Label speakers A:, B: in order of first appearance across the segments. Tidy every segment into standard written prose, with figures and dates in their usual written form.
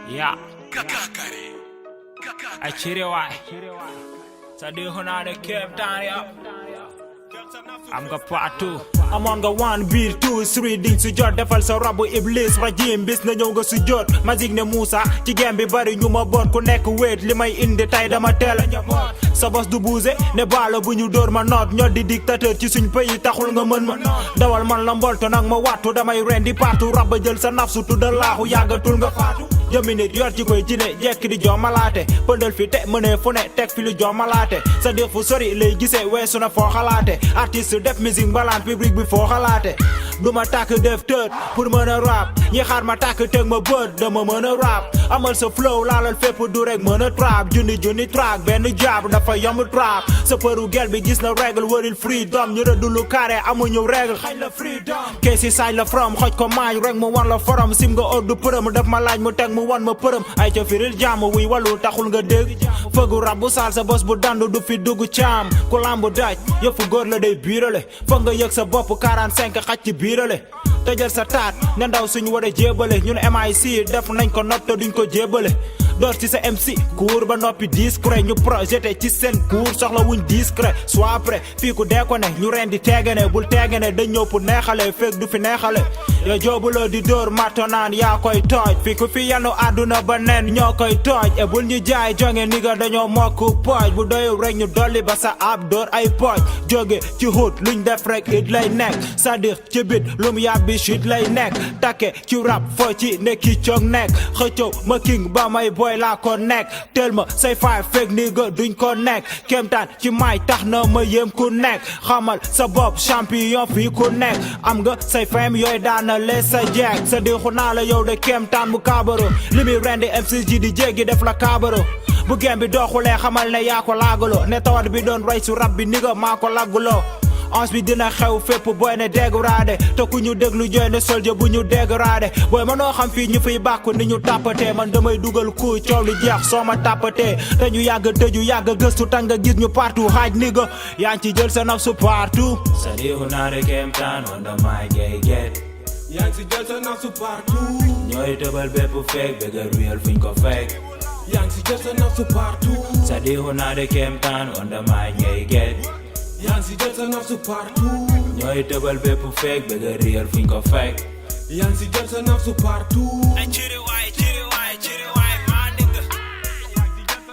A: Yeah. I cheer you why. So do you know the Cape Town, yeah? I'm got part 2. I'm on the 1 beat 2 3 ding su jot defal sa rabu iblis rajim bis na ñëw nga su jot magic ne Moussa ci game bi bari ñu ma bon ku nekk wéet li may indi tay dama teel sa boss du bouger ne baalo bu ñu dóor ma noot ñoo di dictateur ci suñ pays taxul nga mën ma dawal man la mbolto nag ma wattu damay rendi partout rabba jël sa nafsu tuddal laaxu yàggatul nga faatu jëmi nit yor ci koy jine jekk di joomalaate pëndal fi te mënee fu ne teg fi lu joomalaate sa def fu sori lay gisee weesu na foo xalaate artiste def musique balance public bi foo xalaate duma tàkk def tët pour mën a rap ñi xaar ma tàkk teg ma bët dama mën a rap amal sa flow laalal fépp du rek mën a trap junni track benn jab dafa yomb trap sa përu gel bi gis na règle wëril freedom ñu rëddu lu carré amuñu règle xañ la freedom kay si saaj la from xoj ko maañ rek mu wan la forom sim nga oddu përëm daf ma laaj mu teg mu wan ma përëm ay ca firil jàmm wuy walu taxul nga dégg fëggu rab bu saal sa bos bu dandu du fi dugg caam ku lambu daaj yëfu góor la day biirale foog nga yëg sa bopp 45 xaj ci biirale tëjal sa taat ne ndaw suñu war a jébale ñun MIC def nañ ko nopp te duñ ko jébale door ci sa MC cour ba noppi discret ñu projeté ci seen cour soxla wuñ discret soit prêt fii ku dee ko ne ñu ren di teegane bul teegane dañ ñëw pour neexale fekk du fi neexale yow joobuloo di dóor matonaan yaa koy tooj fii ku fi yanu àdduna ba nen ñoo koy tooj e bul ñu jaay jonge ni nga dañoo mokk pooj bu doyul rek ñu dolli ba sa ab door ay pooj jóge ci hut luñ def rek it lay nekk c'est-à-dire ci bit lum yàbbi shit lay nekk takke ci rap foo ci nekki coog nekk xëccoo ma king ba may boy laa ko nekk tel ma say faay fekk ni nga duñ ko nekk kéemtaan ci may tax na ma yéem ku nekk xamal sa bopp champion fii ku nekk am nga say fame yooyu daana lee sa jeeg sa dixu naa la yow de kéemtaan bu kaabaro li muy rendi MCG di jéggi def la kaabaro bu gem bi dooxulee xamal ne yaa ko laagaloo ne tawat bi doon rey su rab bi ni nga maa ko lagguloo ons bi dina xew fépp booy ne dégradé te ku ñu déglu jooy ne soldier bu ñu dégradé booy mënoo xam fii ñu fiy bàkku ni ñu tàppatee man damay dugal kuy coow li jeex soo ma tàppatee te ñu yàgg tëju yàgg gëstu tan nga gis ñu partout xaaj ni nga yaa ngi ci jël sa naf su partout sa diixu naa de kéemtaan wanda maay gay get
B: yaa ngi ci jël sa naf su partout
A: ñooy tëbal bépp feeg bëgga ruyal fuñ ko fekk
B: yaa ngi ci jël sa naf su partout
A: sa diixu naa de kéemtaan wanda maay gay get
B: yaa ngi ci jël sa naf su partout
A: ñooy tëbal bépp feeg bëgga ruyal fuñ ko fekk
B: yaa ngi ci jël sa naf su partout
A: chiri waay maa nigga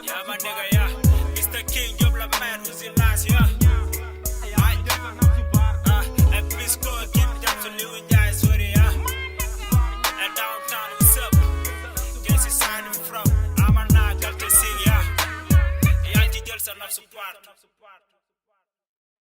A: yaa ma nigga yaa Mr. King Job la man who's in last year and Pisco Kim jam to Liu Njai sorry and downtown what's up guess it's signing from I'm a nagal to sing yaa ngi ci jël sa naf su part